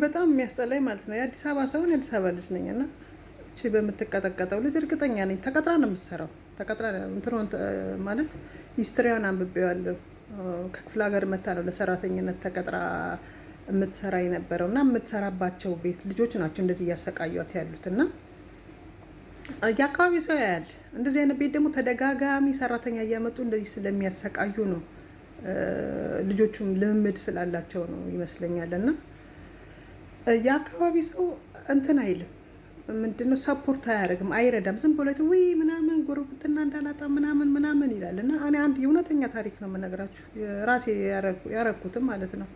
በጣም የሚያስጠላኝ ማለት ነው የአዲስ አበባ ሰውን የአዲስ አበባ ልጅ ነኝ እና እቺ በምትቀጠቀጠው ልጅ እርግጠኛ ነኝ ተቀጥራ ነው የምትሰራው። ተቀጥራ እንትኗን ማለት history ዋን አንብቤዋለሁ። ከክፍለ ሀገር መታ ነው ለሰራተኝነት ተቀጥራ የምትሰራ የነበረው እና የምትሰራባቸው ቤት ልጆች ናቸው እንደዚህ እያሰቃዩት ያሉት። እና የአካባቢ ሰው ያያል። እንደዚህ አይነት ቤት ደግሞ ተደጋጋሚ ሰራተኛ እያመጡ እንደዚህ ስለሚያሰቃዩ ነው፣ ልጆቹም ልምምድ ስላላቸው ነው ይመስለኛል። እና የአካባቢ ሰው እንትን አይልም፣ ምንድነው support አያደርግም፣ አይረዳም። ዝም ብሎ ውይ ምናምን ጎረቤትና እንዳላጣ ምናምን ምናምን ይላል። እና እኔ አንድ የእውነተኛ ታሪክ ነው የምነግራችሁ፣ ራሴ ያረኩትም ማለት ነው።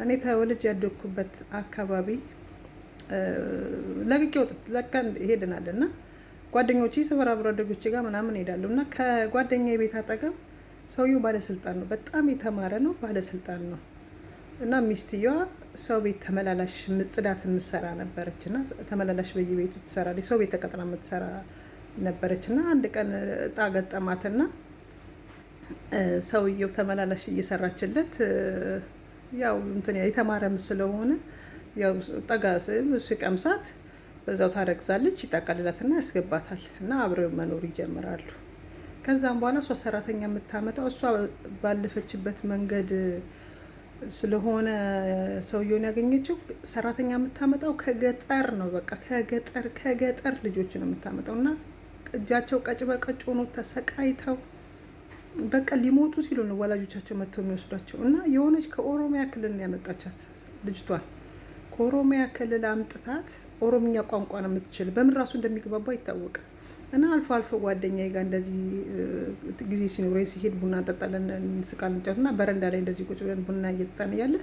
እኔ ተወልጄ ያደግኩበት አካባቢ ለቅቄ ወጥ ለቀን ሄደናል እና ጓደኞቼ ሰፈር አብሮ አደጎቼ ጋር ምናምን ሄዳለሁ እና ከጓደኛ ቤት አጠገብ ሰውየው ባለስልጣን ነው፣ በጣም የተማረ ነው፣ ባለስልጣን ነው። እና ሚስትየዋ ሰው ቤት ተመላላሽ ጽዳት የምትሰራ ነበረች እና ተመላላሽ በየቤቱ ትሰራለች። ሰው ቤት ተቀጥራ የምትሰራ ነበረች እና አንድ ቀን እጣ ገጠማትና ሰውየው ተመላላሽ እየሰራችለት ያው እንትን የተማረም ስለሆነ ያው ጠጋ ሲቀምሳት በዛው ታረግዛለች። ይጠቀልላትና ያስገባታል እና አብረው መኖር ይጀምራሉ። ከዛም በኋላ እሷ ሰራተኛ የምታመጣው እሷ ባለፈችበት መንገድ ስለሆነ ሰውየውን ያገኘችው ሰራተኛ የምታመጣው ከገጠር ነው። በቃ ከገጠር ከገጠር ልጆች ነው የምታመጣው እና እጃቸው ቀጭ በቀጭ ሆኖ ተሰቃይተው በቃ ሊሞቱ ሲሉ ነው ወላጆቻቸው መጥተው የሚወስዷቸው። እና የሆነች ከኦሮሚያ ክልል ነው ያመጣቻት ልጅቷን። ከኦሮሚያ ክልል አምጥታት ኦሮምኛ ቋንቋ ነው የምትችል፣ በምን ራሱ እንደሚግባቡ አይታወቅም። እና አልፎ አልፎ ጓደኛዬ ጋር እንደዚህ ጊዜ ሲኖረኝ ሲሄድ ቡና እንጠጣለን፣ እንስቃለን፣ እንጫወት እና በረንዳ ላይ እንደዚህ ቁጭ ብለን ቡና እየጠጣን እያለ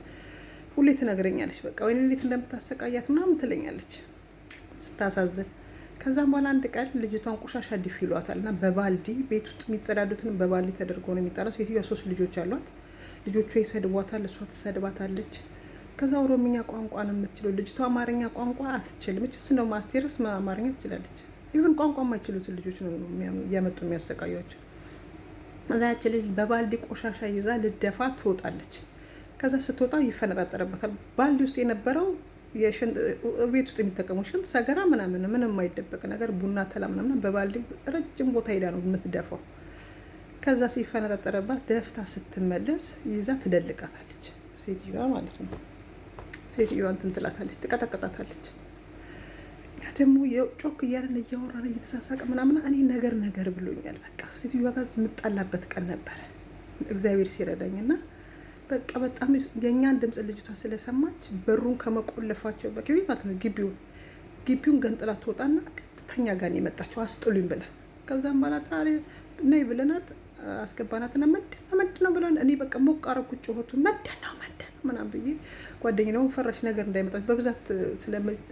ሁሌ ትነግረኛለች። በቃ ወይኔ እንዴት እንደምታሰቃያት ምናምን ትለኛለች ስታሳዝን። ከዛም በኋላ አንድ ቀን ልጅቷን ቆሻሻ ድፊ ይሏታል እና በባልዲ ቤት ውስጥ የሚጸዳዱትን በባልዲ ተደርጎ ነው የሚጣለው። ሴትዮዋ 3 ልጆች አሏት። ልጆቿ ይሰድቧታል፣ እሷ ትሰድባታለች። ከዛ ኦሮምኛ ቋንቋ ነው የምትችለው ልጅቷ፣ አማርኛ ቋንቋ አትችልም። እችስ እንደው ማስቴርስ አማርኛ ትችላለች። even ቋንቋ የማይችሉትን ልጆች ነው እያመጡ የሚያሰቃዩቸው። እዛ ያቺ ልጅ በባልዲ ቆሻሻ ይዛ ልደፋ ትወጣለች። ከዛ ስትወጣ ይፈነጣጠርበታል። ባልዲ ውስጥ የነበረው ቤት ውስጥ የሚጠቀመው ሽንት ሰገራ ምናምን ምንም የማይደበቅ ነገር ቡና ተላ ምናምን በባልዲ ረጅም ቦታ ሄዳ ነው የምትደፋው። ከዛ ሲፈነጣጠረባት ደፍታ ስትመለስ ይዛ ትደልቃታለች፣ ሴትዮዋ ማለት ነው። ሴትዮዋ እንትን ትላታለች፣ ትቀጠቅጣታለች። እኛ ደግሞ ጮክ እያለን እያወራን እየተሳሳቀ ምናምን እኔ ነገር ነገር ብሎኛል። በቃ ሴትዮዋ ጋር የምጣላበት ቀን ነበረ እግዚአብሔር ሲረዳኝ እና በቃ በጣም የእኛን ድምፅ ልጅቷ ስለሰማች በሩን ከመቆለፋቸው በፊት ማለት ነው ግቢውን ገንጥላ ትወጣና ቀጥተኛ ጋር ነው የመጣቸው አስጥሉኝ ብላ። ከዛም በኋላ ነይ ብለናት አስገባናትና ምንድን ነው ብለን እኔ በቃ ሞቅ አደረኩት ጩኸቱ ምንድን ነው ምናምን ብዬ ጓደኛዬ ደግሞ ፈራች፣ ነገር እንዳይመጣ በብዛት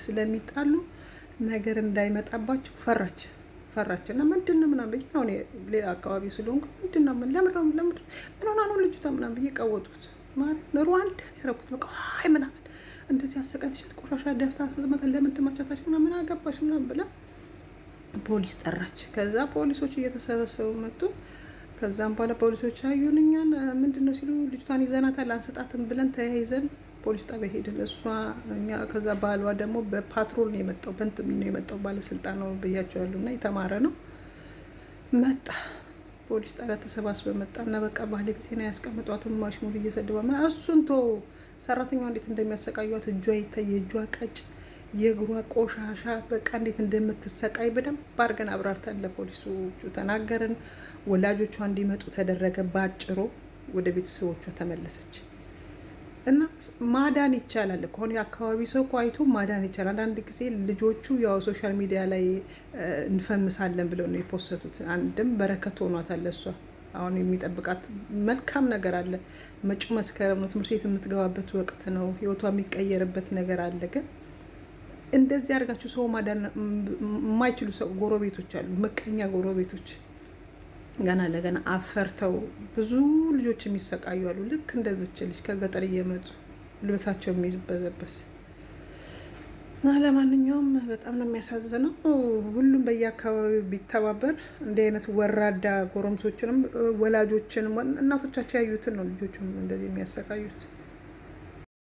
ስለሚጣሉ ነገር እንዳይመጣባቸው ፈራች ፈራች እና ምንድን ነው ምናምን ብዬ አሁን ሌላ አካባቢ ስለሆንኩ ምንድን ነው ለምን ለምን ምን ሆና ነው ልጅቷ ምናምን ብዬ ቀወጡት። ማርያም ሩዋንዳን ያደረኩት በቃ አይ ምናምን እንደዚህ አሰቃይተሻት ቆሻሻ ደፍታ ስትመጣ ለምን ትመቻታለሽ ምናምን አገባሽ ምናምን ብላ ፖሊስ ጠራች። ከዛ ፖሊሶች እየተሰበሰቡ መጡ። ከዛም በኋላ ፖሊሶች አዩን እኛን ምንድን ነው ሲሉ ልጅቷን ይዘናታል አንሰጣትም ብለን ተያይዘን ፖሊስ ጣቢያ ሄድን። እሷ እኛ ከዛ ባሏ ደግሞ በፓትሮል ነው የመጣው፣ በእንትን ነው የመጣው፣ ባለስልጣን ነው ብያቸዋለሁ እና የተማረ ነው መጣ። ፖሊስ ጣቢያ ተሰባስበ መጣ እና በቃ ባለቤቴን አያስቀምጧትም ማሽሙር እየሰደባ ምናምን እሱን ቶ ሰራተኛዋ እንዴት እንደሚያሰቃዩት እጇ ይታይ፣ የእጇ ቀጭ የእግሯ ቆሻሻ በቃ እንዴት እንደምትሰቃይ በደንብ አድርገን አብራርተን ለፖሊሶቹ ተናገርን። ወላጆቿ እንዲመጡ ተደረገ። ባጭሩ ወደ ቤተሰቦቿ ተመለሰች። እና ማዳን ይቻላል እኮ አሁን የአካባቢ ሰው እኮ አይቶ ማዳን ይቻላል። አንዳንድ ጊዜ ልጆቹ ያው social media ላይ እንፈምሳለን ብለው ነው የፖሰቱት። አንድም በረከት ሆኗታል እሷ። አሁን የሚጠብቃት መልካም ነገር አለ። መጪው መስከረም ነው፣ ትምህርት ቤት የምትገባበት ወቅት ነው፣ ህይወቷ የሚቀየርበት ነገር አለ። ግን እንደዚህ አድርጋችሁ ሰው ማዳን የማይችሉ ሰው ጎረቤቶች አሉ፣ ምቀኛ ጎረቤቶች ገና ለገና አፈርተው ብዙ ልጆች የሚሰቃዩ አሉ። ልክ እንደዚች ልጅ ከገጠር እየመጡ ጉልበታቸው የሚበዘበስ እና ለማንኛውም በጣም ነው የሚያሳዝነው። ሁሉም በየአካባቢው ቢተባበር እንዲህ አይነት ወራዳ ጎረምሶችንም ወላጆችንም እናቶቻቸው ያዩትን ነው ልጆቹም እንደዚህ የሚያሰቃዩት።